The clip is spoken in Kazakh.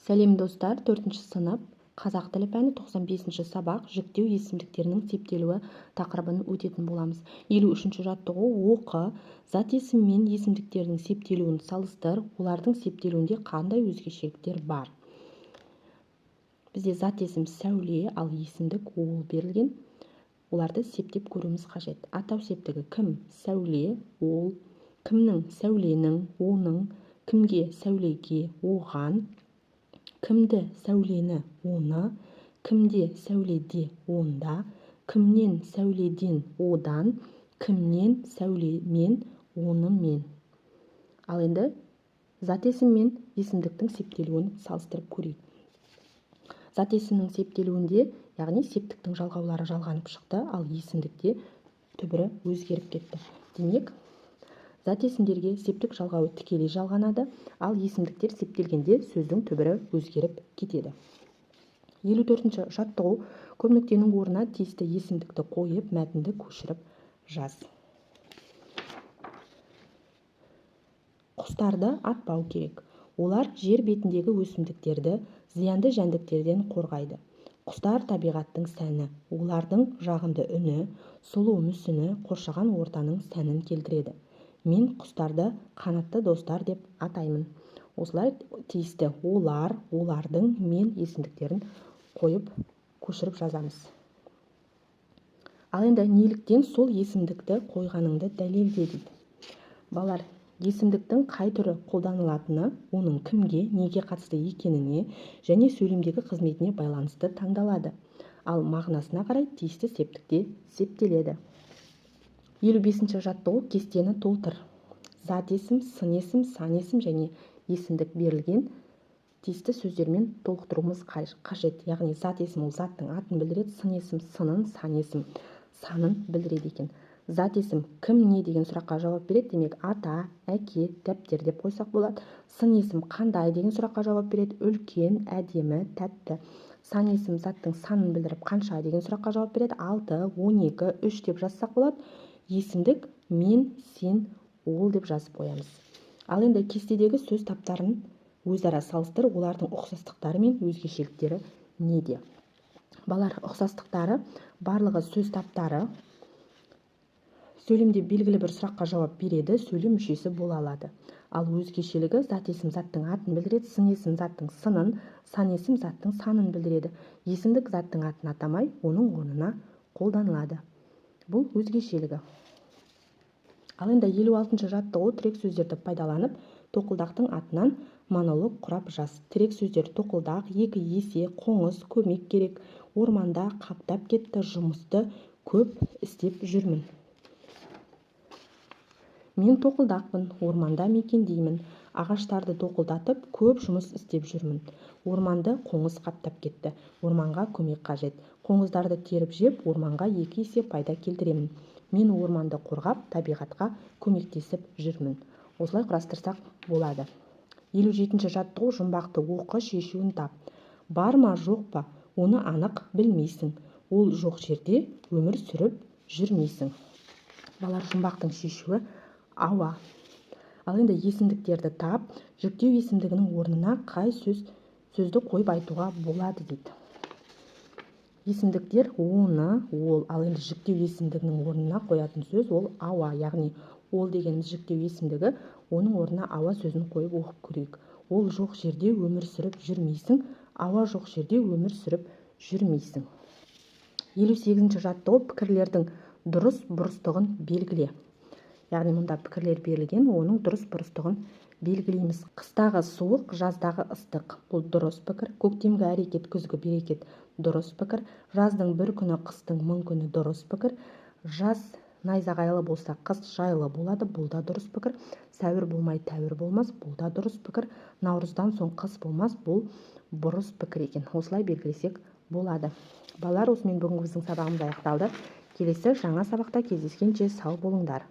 Сәлем, достар! Төртінші сынып, қазақ тілі пәні, 95-ші сабақ, «Жіктеу есімдіктерінің септелуі» тақырыбын өтетін боламыз. 53-ші жаттығу. Оқы, зат есім мен есімдіктердің септелуін салыстыр. Олардың септелуінде қандай өзгешеліктер бар? Бізде зат есім Сәуле, ал есімдік ол берілген. Оларды септеп көруіміз қажет. Атау септігі: кім — Сәуле, ол; кімнің — Сәуленің, оның; кімге — Сәулеге, оған; кімді — Сәулені, оны; кімде — Сәуледе, онда; кімнен — Сәуледен, одан; кімнен — Сәулемен, онымен. Ал енді зат есім мен есімдіктің септелуін салыстырып көрейік. Зат есімнің септелуінде, яғни септіктің жалғаулары жалғанып шықты, ал есімдікте түбірі өзгеріп кетті. Демек, зат есімдерге септік жалғауы тікелей жалғанады, ал есімдіктер септелгенде сөздің түбірі өзгеріп кетеді. 54-ші жаттығу. Көп нүктенің орнына тиісті есімдікті қойып, мәтінді көшіріп жаз. Құстарды атпау керек. Олар жер бетіндегі өсімдіктерді зиянды жәндіктерден қорғайды. Құстар — табиғаттың сәні. Олардың жағымды үні, сұлу мүсіні қоршаған ортаның сәнін келтіреді. Мен құстарды қанатты достар деп атаймын. Осылай тиісті олар, олардың, мен есімдіктерін қойып, көшіріп жазамыз. Ал енді неліктен сол есімдікті қойғаныңды дәлелде дейді. Балалар, есімдіктің қай түрі қолданылатыны оның кімге, неге қатысты екеніне және сөйлемдегі қызметіне байланысты таңдалады, ал мағынасына қарай тиісті септікте септеледі. 55-ші жаттығу. Кестені толтыр. Зат есім, сын есім, сан есім және есімдік берілген. Тиісті сөздермен толықтыруымыз қажет. Яғни зат есім — ол заттың атын білдіреді, сын есім — сынын, сан есім санын білдіреді екен. Зат есім кім, не деген сұраққа жауап береді. Демек, ата, әке, дәптер деп қойсақ болады. Сын есім қандай деген сұраққа жауап береді: үлкен, әдемі, тәтті. Сан есім заттың санын білдіріп, қанша деген сұраққа жауап береді: алты, 12, үш деп жазсақ болады. Есімдік мен, сен, ол деп жазып қоямыз. Ал енді кестедегі сөз таптарын өзара салыстыр. Олардың ұқсастықтары мен өзгешеліктері неде? Балалар, ұқсастықтары: барлығы сөз таптары сөйлемде белгілі бір сұраққа жауап береді, сөйлем мүшесі бола алады. Ал өзгешелігі: зат есім заттың атын білдіреді, сын есім заттың сынын, сан есім заттың санын білдіреді. Есімдік заттың атын атамай, оның орнына қолданылады. Бұл өзгешелігі. Ал енді 56-шы жаттығу. Тірек сөздерді пайдаланып, тоқылдақтың атынан монолог құрап жаз. Тірек сөздер: тоқылдақ, екі есе, қоңыз, көмек керек, орманда, қаптап кетті, жұмысты көп істеп жүрмін. Мен тоқылдақпын, орманда мекендеймін. Ағаштарды тоқылдатып, көп жұмыс істеп жүрмін. Орманды қоңыз қаптап кетті. Орманға көмек қажет. Қоңыздарды теріп жеп, орманға екі есе пайда келтіремін. Мен орманды қорғап, табиғатқа көмектесіп жүрмін. Осылай құрастырсақ болады. 57-ші жаттығу. Жұмбақты оқы, шешуін тап. Бар ма, жоқ па, оны анық білмейсің. Ол жоқ жерде өмір сүріп жүрмейсің. Балалар, жұмбақтың шешуі — ауа. Ал енді есімдіктерді тап. Жіктеу есімдігінің орнына қай сөзді қойып айтуға болады дейді. Есімдіктер оны, ол. Ал енді жіктеу есімдігінің орнына қоятын сөз — ол ауа. Яғни ол дегеніміз жіктеу есімдігі. Оның орнына ауа сөзін қойып, оқып көрейік. Ол жоқ жерде өмір сүріп жүрмейсің. Ауа жоқ жерде өмір сүріп жүрмейсің. 58-ші жаттығу. Пікірлердің дұрыс бұрыстығын белгіле. Яғни мұнда пікірлер берілген, оның дұрыс бұрыстығын белгілейміз. Қыстағы суық — жаздағы ыстық. Бұл дұрыс пікір. Көктемгі әрекет — күзгі берекет. Дұрыс пікір. Жаздың бір күні — қыстың мың күні. Дұрыс пікір. Жаз найзағайлы болса, қыс жайлы болады. Бұл да дұрыс пікір. Сәуір болмай, тәуір болмас. Бұл да дұрыс пікір. Наурыздан соң қыс болмас. Бұл бұрыс пікір екен. Осылай белгілесек болады. Балалар, осымен бүгінгі біздің сабағымыз аяқталды. Келесі жаңа сабақта кездескенше сау болыңдар.